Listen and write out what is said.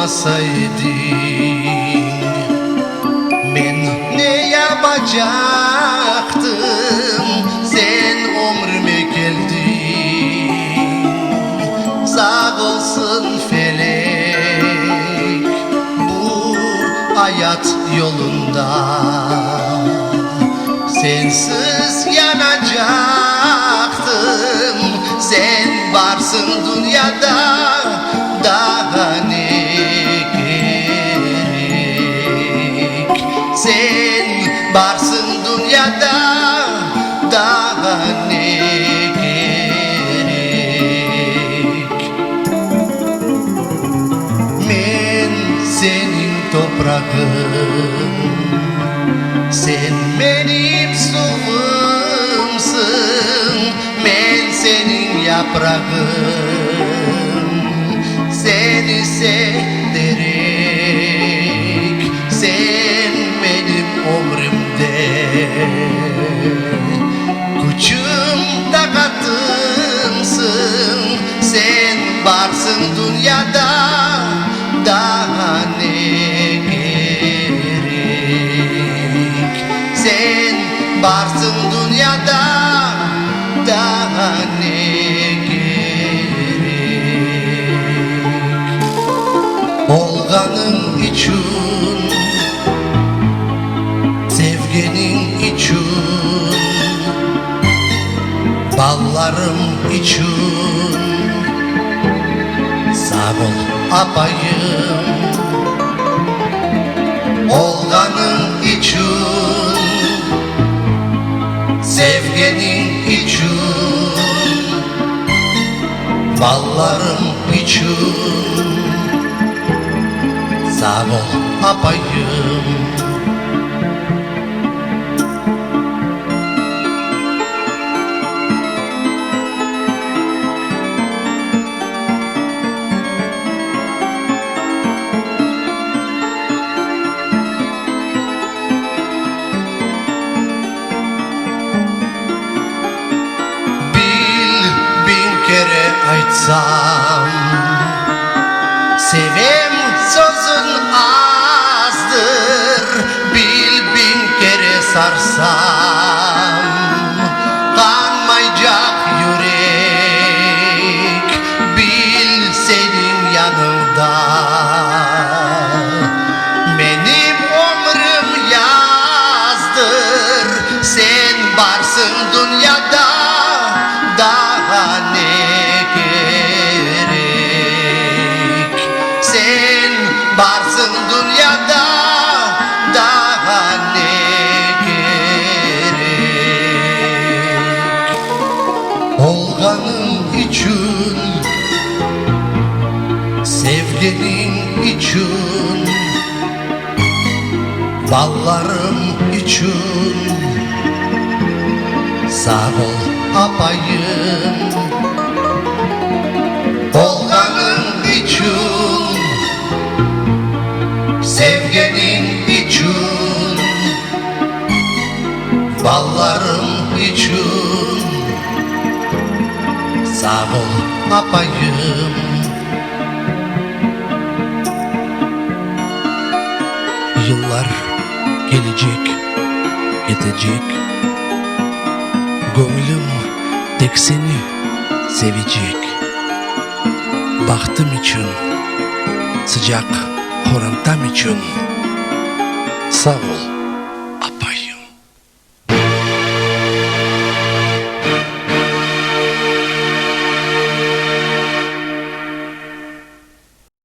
Olmasaydıñ, men ne yapacaqtım? Sen ömrüme keldiñ, sağ olsun felek, bu ayat yolunda sensiz yanacaqtım. Sen barsıñ dünyada, daa ne kerek? Sen barsıñ dünyada, daa ne kerek? Men seniñ toprağıñ, sen menim suvumsıñ, Men seniñ yaprağıñ, sen ise terek. Sen menim ömrümde küçüm, taqatımsıñ. Sen barsıñ dünyada, daa ne kerek? Sen barsıñ dünyada, daa ne kerek? Olğanıñ içün, sevgeniñ içün, Ballarım içün sağ ol, apayım. Olğanıñ içün, sevgeniñ içün, Ballarım içün sağ ol, apayım. Bil, biñ kere aytsam, sevem sözüñ azdır, Bil, biñ kere sarsam, qanmaycaq yürek, Bil, seniñ yanıñda menim ömrüm yazdır. Sen barsıñ dünyada, daa ne kerek? Sen barsıñ dünyada, daa ne kerek? Olğanıñ içün, sevgeniñ içün, Ballarım içün sağ ol, apayım. Olğanıñ içün, sevgeniñ içün, Ballarım içün sağ ol, apayım. Yıllar kelecek, ketecek, Göñlüm tek seni sevecek. Bahtım içün, sıcaq qorantam içün Sağ ol.